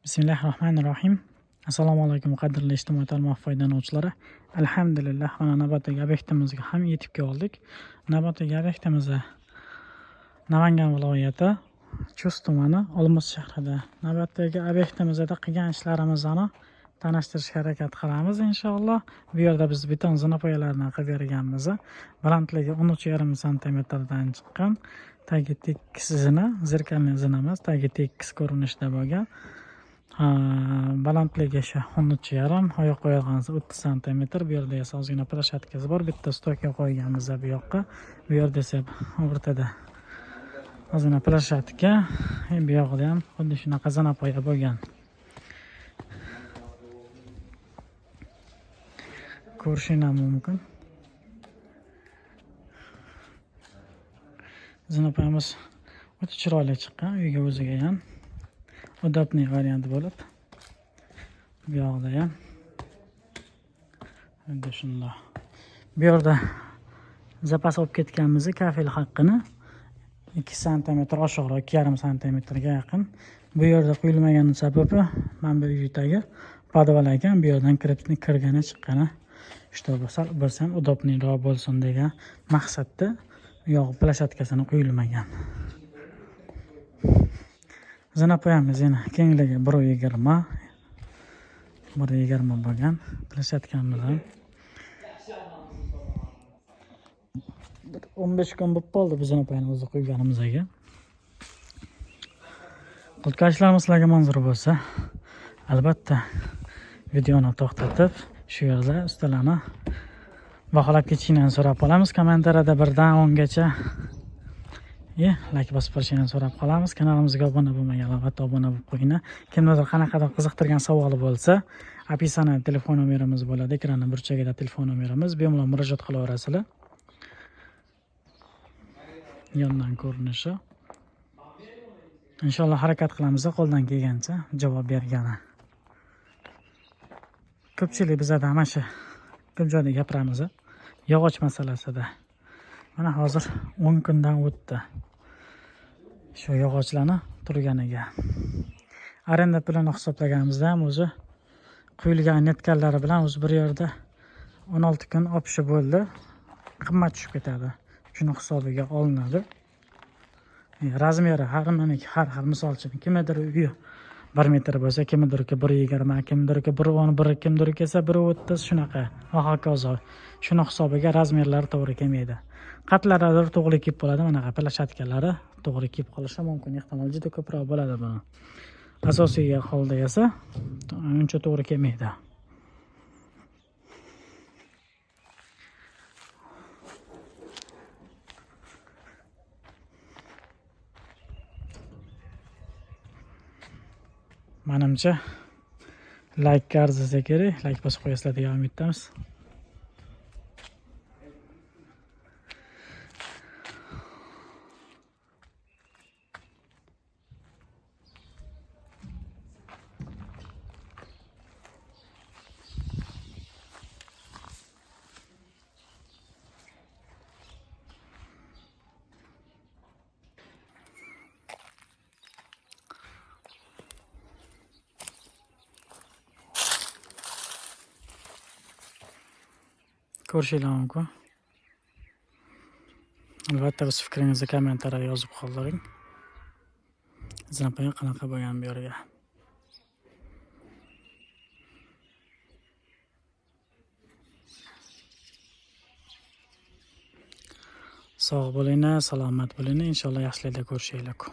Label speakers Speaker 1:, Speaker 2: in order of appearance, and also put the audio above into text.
Speaker 1: Bismillahirrohmanirrohim. Assalomu alaykum qadrli ijtimoiy tarmoq foydalanuvchilari. Alhamdulillah, mana navbatdagi obyektimizga ham yetib keldik. Navbatdagi obyektimiz Namangan viloyati Chust tumani Olmos shahrida. Navbatdagi obyektimizda qilgan ishlarimizni tanishtirishga harakat qilamiz inshaalloh. Bu yerda biz beton zinapoyalarni qilib berganmiz. Balandligi 13,5 santimetrdan chiqqan. Tagi tekis zina, zirkalli zina emas, tagi tekis ko'rinishda bo'lgan. Balandligi shu 13,5, oyoq qo'yilganisi 30 santimetr. Bu yerda esa ozgina ploshatkasi bor. Bitta stoka qo'yganmiz bu yoqqa. Bu yerda esa o'rtada ozgina ploshatka, bu yoqda ham xuddi shunaqa zinapoya bo'lgan. Ko'rishinglar mumkin. Zinapoyamiz o'ta chiroyli chiqqan, uyga o'ziga ham удобный variant bo'lib, bu yoqda ham xuddi shundoq. Bu yerda zapas olib ketganmiz kafel haqqini 2 santimetr oshiqroq, 2,5 santimetrga yaqin. Bu yerda quyilmagani sababi mana bu uydagi podval ekan, bu yerdan kirib kirgani chiqqani чтобы sal bo'lsa ham удобныйroq bo'lsin degan maqsadda u yoq plashatkasini quyilmagan. Zinapoyamiz yana kengligi 1,20 1,20 bo'lgan. Plashatkamiz ham bir 15 kun bo'lib qoldi biz zinapoyani o'zi qo'yganimizga. Qilgan sizlarga manzur bo'lsa, albatta videoni to'xtatib, shu yerda ustalarni baholab ketishinglarni so'rab qolamiz. Kommentariyada 1dan 10gacha like bosib qo'yishinglarni so'rab qolamiz. Kanalimizga obuna bo'lmaganlar albatta obuna bo'lib qo'yinglar. Kimnidir qanaqadir qiziqtirgan savoli bo'lsa, описание telefon nomerimiz bo'ladi. Ekranning burchagida telefon nomerimiz. Bemalol murojaat qilaverasizlar. Yondan ko'rinishi. Inshaalloh harakat qilamiz qo'ldan kelgancha javob bergani. Ko'pchilik bizada mana shu ko'p joyda gapiramiz yog'och masalasida. Mana hozir 10 kundan o'tdi shu yog'ochlarni turganiga. Arenda pulini hisoblaganimizda ham o'zi quyilgan netkanlari bilan o'zi bir yerda 16 kun opshi bo'ldi. Qimmat tushib ketadi. Shuni hisobiga olinadi. Razmeri har maniki har xil, misol uchun kimnidir uyi 1 metr bo'lsa, kimnidirki 1,20, kimnidirki 1,11, kimnidirki esa 1,30, shunaqa va hokazo. Shuni hisobiga razmerlari to'g'ri kelmaydi. Qatlaridir to'g'ri kelib qoladi, manaqa plashatkalari to'g'ri kelib qolishi mumkin, ehtimol juda ko'proq bo'ladi buni. Asosiy holda esa uncha to'g'ri kelmaydi. Manimcha laykka arzisa kerak, layk bosib qo'yasizlar degan umiddamiz. Ko'rishinglar mumkin. Albatta o'z fikringizni kommentariyada yozib qoldiring. Zinapoya qanaqa bo'lgan bu yerga. Sog' bo'linglar, salomat bo'linglar. Inshaalloh yaxshilikda ko'rishaylik.